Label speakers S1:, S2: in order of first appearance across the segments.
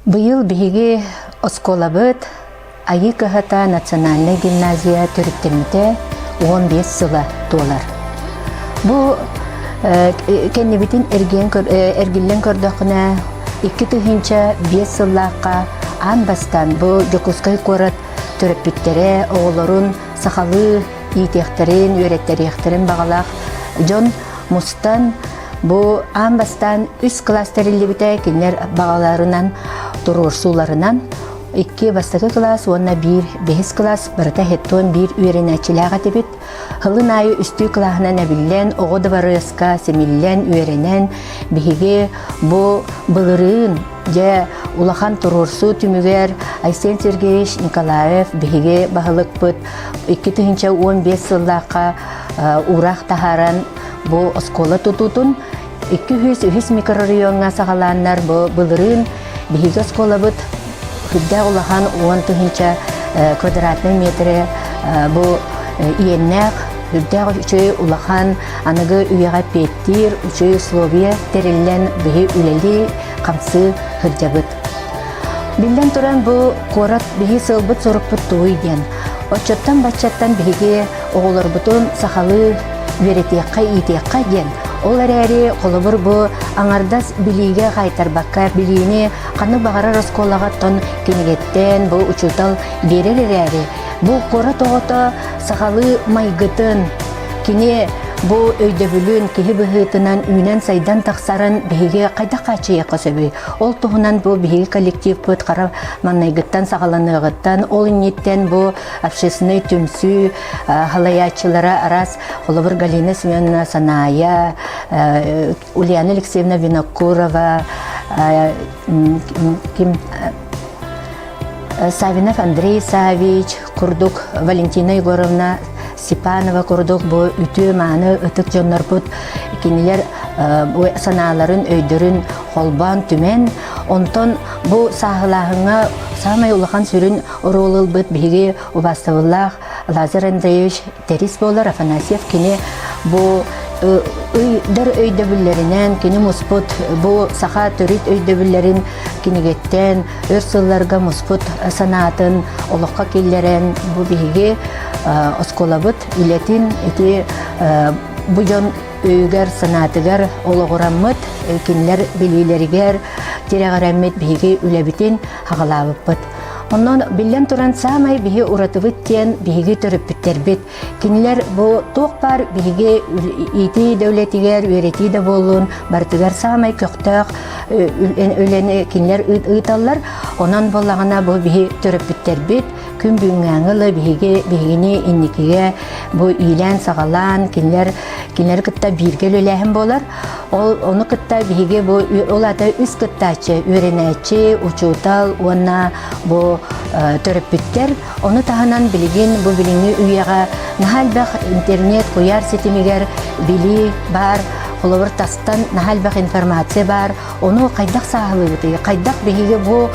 S1: Быйыл биһиги оскуолабыт Айыы кыһата национальнай гимназия төрүттэммитэ 15 сыла туолар. Бу кэннибитин эргиллэн көрдөххүнэ, 2005 сыллаахха аан бастаан бу Дьокуускай куорат төрөппүттэрэ оҕолорун сахалыы иитиэхтэрин, үөрэттэриэхтэрин баҕалаах дьон мустан бу аан бастаан үс кылаас тэриллибитэ кинилэр баҕаларынан туруорсууларынан икки бастакы кылаас уонна биир бэһис кылаас барыта хеттуон биир үөрэнээччилээх этибит. Һылын аайы үстүү кылааһынан эбиллэн, оҕо дыбарыаска симиллэн, үөрэнэн, биһиги бу былырыын дьэ улахан туруорсуу түмүгэр Айсен Сергеевич Николаев биһиги баһылыкпыт 2015 сыллаахха уураах таһааран бу оскуола тутуутун 203 микрорайоҥҥа саҕалааннар бу былырыын биһиги оскуолабыт үрдээх улахан 10 тыһыынча квадратный метрэ бу иэннээх үрдээх үчүгэй улахан аныгы үйэҕэ эппиэттиир үчүгэй условия тэриллэн биһи үлэлии хамсыы сылдьабыт. Биллэн туран бу куорат биһи сыалбыт-сорукпут тугуй диэн. Оччоттон-баччаттан биһиги оҕолорбутун сахалыы үөрэтиэххэ, иитиэххэ диэн. Ол эрээри холобур бу аҥардас билиигэ хаайтарбакка билиини ханнык баҕарар оскуолаҕа оттон кинигэттэн бу учуутал биэрэр эрээри бу куорат оҕото сахалыы майгытын кини бу өйдөбүлүн киһи быһыытынан үүнэн-сайдан тахсарын биһиги хайдах хааччыйыахха сөбүй? Ол туһунан бу биһиги коллективпыт хара маҥнайгыттан саҕаланыаҕыттан, ол инниттэн бу общественнай түмсүү халайааччылара араас холобур Галина Семеновна Саная, Ульяна Алексеевна Винокурова, ким Савинов Андрей Савич курдук Валентина Егоровна Степанова курдук бу үтүө-мааны ытык дьоннорбут кинилэр бу санааларын, өйдөрүн холбоон түмэн, онтон бу сааһылааһыҥҥа саамай улахан сүрүн оруол ылбыт биһиги убаастабыллаах Лазарь Андреевич Тэрис буолар Афанасьев кини бу ыйдар өйдөбүллэринэн кини муспут бу саха төрүт өйдөбүллэрин кинигэттэн өр сылларга муспут санаатын олоххо киллэрэн бу биһиги оскуолабыт үлэтин ити бу дьон өйүгэр санаатыгар олоҕураммыт кинилэр билиилэригэр тирэҕирэммит биһиги үлэбитин хаҕалаабыппыт. Онон биллэн туран саамай биһи уратыбыт диэн биһиги төрөппүттэрбит. Кинилэр бу туох баар биһиги иитии да үлэтигэр, үөрэтии да буоллун, барытыгар саамай көхтөөх үлэни кинилэр ыыталлар. Онон буоллаҕына бу биһи төрөппүттэрбит күн бүгүҥҥээҥи ыла биһиги биһигини инникигэ бу иилээн-саҕалаан кинилэр кинилэри кытта бииргэ үлэлээһин буолар. Ол ону кытта биһиги бу ол аата үс кыттааччы үөрэнээччи, учуутал уонна бу төрөппүттэр. Ону таһынан билигин бу билиҥҥи үйэҕэ наһаа элбэх интернет куйаар ситимигэр билии баар, холобур тастан наһаа элбэх информация баар. Ону хайдах сааһылыыбытый? Хайдах биһиги бу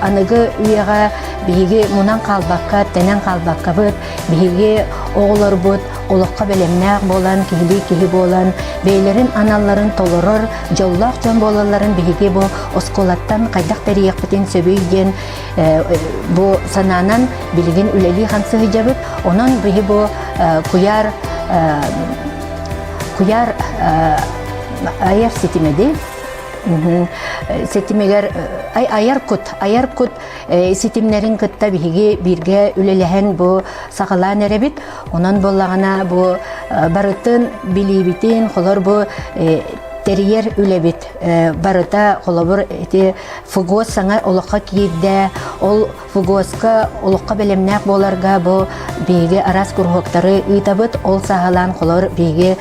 S1: аныгы үйэҕэ биһиги мунан хаалбакка, тэнэн хаалбаккабыт, биһиги оҕолорбут олоххо бэлэмнээх буолан, киһилии киһи буолан, бэйэлэрин аналларын толорор дьоллоох дьон буолалларын биһиги бу оскуолаттан хайдах тэрийиэхпитин сөбүй диэн бу санаанан билигин үлэлии-хамсыы сылдьабыт. Онон биһи бу куйаар куйаар айар ситимэди ситимигэр айар кут айар кут ситимнэрин кытта биһиги бииргэ үлэлэһэн бу саҕалаан эрэбит. Онон буоллаҕына бу барытын билиибитин, холор бу тэрийэр үлэбит барыта холобур ити ФГОС саҥа олоххо киирдэ. Ол ФГОСка олоххо бэлэмнээх буоларга бу биһиги араас куруһуоктары ыытабыт. Ол саҕалаан холор биһиги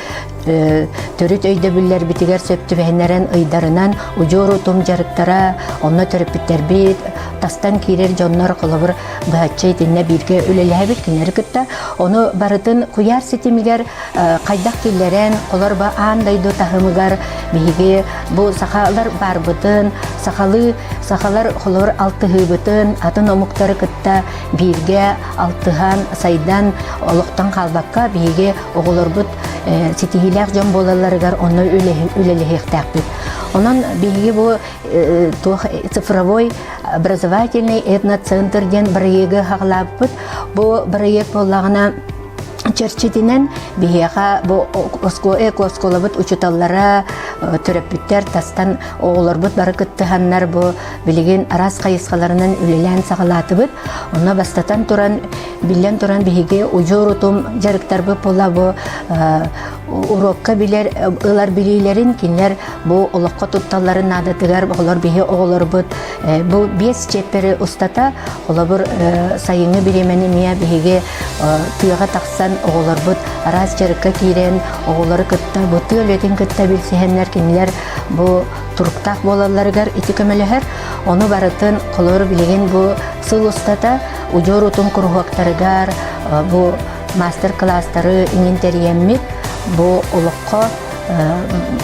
S1: төрүт өйдөбүллэрбитигэр сөп түбэһиннэрэн ыйдарынан удьуор утум дьарыктара, онно төрөппүттэрбит, тастан киирэр дьоннор холобур быһаччы итиннэ бииргэ үлэлэһэбит кинилэри кытта. Ону барытын куйаар ситимигэр хайдах киллэрэн, холобур аан дойду таһымыгар биһиги бу сахалар баарбытын, сахалыы сахалар холобур алтыһыыбытын атын омуктары кытта бииргэ алтыһан, сайдан, олохтон хаалбакка биһиги оҕолорбут ситиһиилээх дьон буолалларыгар онно үлэлэһиэхтээхпит. Онон биһиги бу туох цифровой образовательный этноцентр диэн бырайыагы хаҕалаабыппыт. Бу бырайыак буоллаҕына чэрчитинэн биһиэхэ бу эко-оскуолабыт учууталлара, төрөппүттэр тастан оҕолорбут бары кыттыһаннар бу билигин араас хайысхаларынан үлэлээн саҕалаатыбыт. Онно бастатан туран, биллэн туран биһиги удьуор утум дьарыктарбыт буолла бу уруокка билэр ылар билиилэрин кинилэр бу олоххо тутталларын наадатыгар оҕолор биһи оҕолорбут бу биэс чиэппэри устата холобур сайыҥҥы бириэмэни эмиэ биһиги тыаҕа тахсан оҕолорбут араас дьарыкка киирэн оҕолору кытта бу тыа үлэтин кытта билсиһэннэр кинилэр бу туруктаах буолалларыгар ити көмөлөһөр. Ону барытын холобур билигин бу сыл устата удьуор утум куруһуоктарыгар бу мастер-класстары иҥин тэрийэммит бу олоххо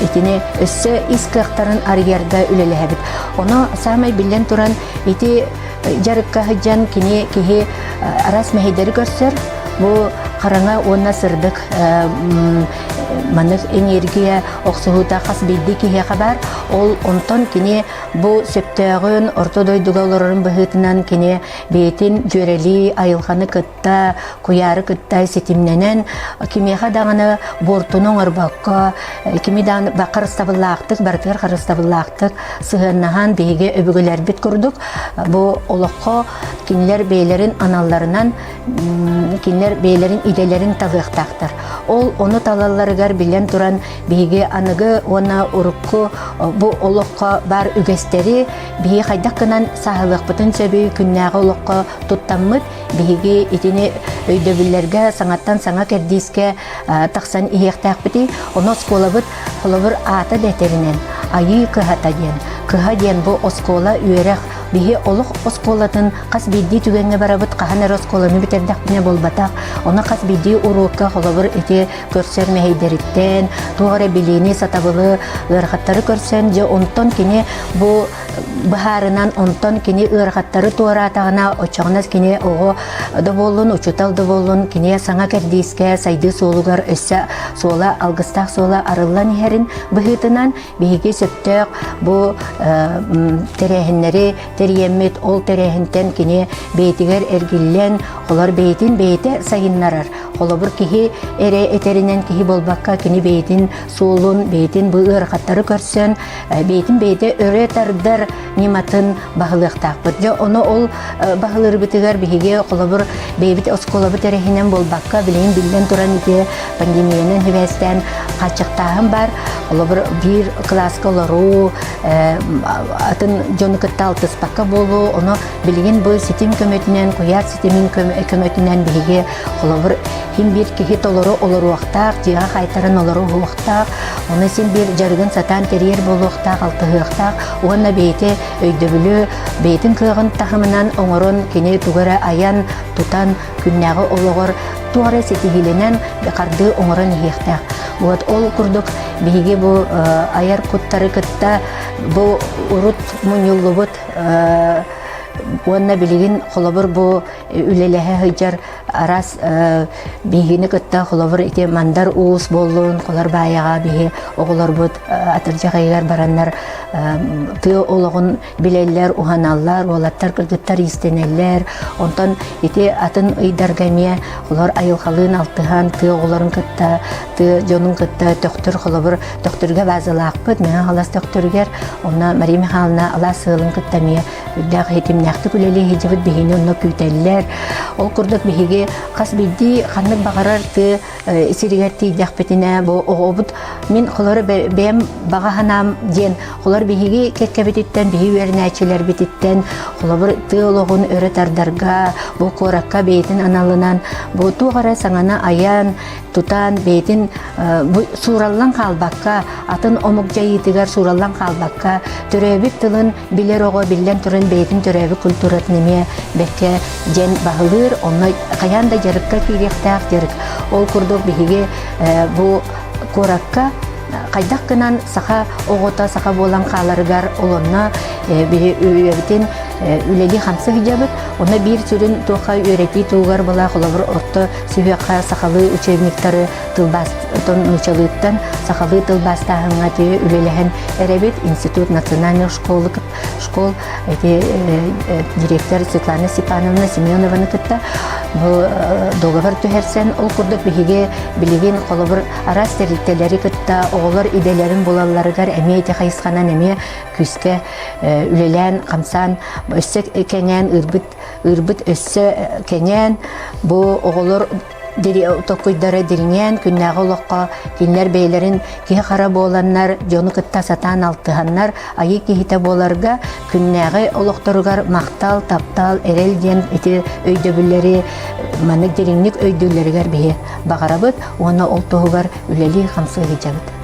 S1: итини өссө ис кыахтарын арыйарга үлэлэһэбит. Ону саамай биллэн туран ити дьарыкка сылдьан кини киһи араас мэһэйдэри көрсөр. Бу хараҥа уонна сырдык маннык энергия охсуһуута хас биирдии киһиэхэ баар. Ол онтон кини бу сөптөөҕүн орто дойдуга олорорун быһыытынан кини бэйэтин дьүөрэлии айылҕаны кытта, куйаары кытта ситимнэнэн кимиэхэ даҕаны буортуну оҥорбокко, кими даҕаны харыстабыллаахтык, барытыгар харыстабыллаахтык сыһыаннаһан биһиги өбүгэлэрбит курдук бу олоххо кинилэр бэйэлэрин аналларынан кинилэр бэйэлэрин идэлэрин талыахтаахтар. Ол ону талалларыгар биллэн туран биһиги аныгы уонна урукку бу олоххо баар үгэстэри биһиги хайдах гынан сааһылыахпытын сөбүй күннээҕи олоххо туттаммыт биһиги итини өйдөбүллэргэ саҥаттан саҥа кэрдиискэ тахсан иһиэхтээхпитий. Ону оскуолабыт холобур аата да этэринэн Айыы кыһата диэн. Кыһа диэн бу оскуола үөрэх биһи олох оскуолатын хас биирдии түгэҥҥэ барабыт хаһан эрэ оскуоланы бүтэрдэхпинэ буолбатах. Ону хас биирдии уруокка холобур ити көрсөр мэһэйдэриттэн туох эрэ билиини, сатабылы, ыарахаттары көрсөн дьэ онтон кини бу быһаарынан онтон кини ыарахаттары туораатаҕына оччоҕуна кини оҕо да буоллун учуутал да буоллун кини саҥа кэрдиискэ сайдыы суолугар өссө суола алгыстаах суола арыллан иһэрин быһыытынан биһиги сөптөөх бу тэрээһиннэри тэрийэммит ол тэрээһинтэн кини бэйэтигэр эргиллэн олор бэйэтин бэйэтэ сайыннарар холобур киһи эрэ этэринэн киһи буолбакка кини бэйэтин суолун бэйэтин бу ыарахаттары көрсөн бэйэтин бэйэтэ өрө тардар ньыматын баһылыахтаахпыт. Дьэ, ону ол баһылыырбытыгар биһиги холобур бэйэбит оскуолабыт эрэһинэн буолбакка, билигин биллэн туран ити пандемиянан сибээстээн хааччахтааһын бар. Холобур биир кылааска олоруу, атын дьону кытта алтыспакка буолуу, ону билигин бу ситим көмөтүнэн, куйаар ситимин көмөтүнэн биһиги холобур Ким биир киһи толору олоруохтаах, дьиэҕэ хаайтаран олоруохтаах, ону син биир дьарыгын сатаан тэрийэр буолуохтаах, алтыһыахтаах уонна бэйэтэ өйдөбүлү бэйэтин кыаҕын таһымынан оҥорон кини тугу эрэ айан, тутан күннээҕи олоҕор туох эрэ ситиһиилэнэн хардыы оҥорон иһиэхтээх. Вот ол курдук биһиги бу айар куттары кытта бу урут мунньуллубут уонна билигин холобур бу үлэлэһэ сылдьар араас биһигини кытта холобур ити Мандар Уус буоллун, Холор Баайаҕа биһи оҕолорбут атырдьах ыйыгар бараннар тыа олоҕун билэллэр, уһаналлар, уолаттар, кыргыттар иистэнэллэр. Онтон ити атын ыйдарга эмиэ олор айылҕалыын алтыһан, тыа оҕолорун кытта, тыа дьонун кытта Төхтүр холобур Төхтүргэ базалаахпыт, Мэҥэ Хаҥалас Төхтүрүгэр, онно Мария Михайловна алаас ыалын кытта эмиэ үрдээх иһитимнээхтик үлэлии сылдьыбыт биһигини онно күүтэллэр. Ол курдук биһиги хас биирдии ханнык баҕарар тыа сиригэр тиийдэхпитинэ бу оҕобут мин холор бэйэм баҕа санаам диэн холор биһиги кэккэбититтэн биһи үөрэнээччилэрбититтэн холобур тыа олоҕун өрө тардарга бу куоракка бэйэтин аналынан бу туох эрэ саҥаны айан тутан бэйэтин суураллан хаалбакка, атын омук дьайыытыгар суураллан хаалбакка, төрөөбүт тылын билэр оҕо биллэн туран бэйэтин төрөөбүт культуратын эмиэ бэккэ диэн баһылыыр, онно хайаан да дьарыкка киириэхтээх дьарык. Ол курдук биһиги бу куоракка хайдах гынан саха оҕото саха буолан хааларыгар олонно биһи үйэбитин үлэлии-хамсыы сылдьабыт. Онно биир сүрүн туохха үөрэтии туһугар была холобур орто сүһүөххэ сахалыы учебниктары тылбаастан нуучалыыттан сахалыы тылбаастааһыҥҥа тиэ үлэлэһэн эрэбит. Институт национальной школы школ эти директор Светлана Степановна Семенованы кытта бу договор түһэрсэн ол курдук биһиги билигин холобур араас тэрилтэлэри кытта оҕолор идэлэрин булалларыгар эмиэ ити хайысханан эмиэ күүскэ үлэлээн хамсаан өссө кэҥээн ыырбыт ыырбыт өссө кэҥээн бу оҕолор толкуйдара дириҥээн күннээҕи олоххо кинилэр бэйэлэрин киһи-хара буоланнар дьону кытта сатаан алтыһаннар айыы киһитэ буоларга күннээҕи олохторугар махтал, таптал, эрэл диэн ити өйдөбүллэри маннык дириҥник өйдүүллэригэр биһи баҕарабыт уонна ол туһугар үлэлии-хамсыы сылдьабыт.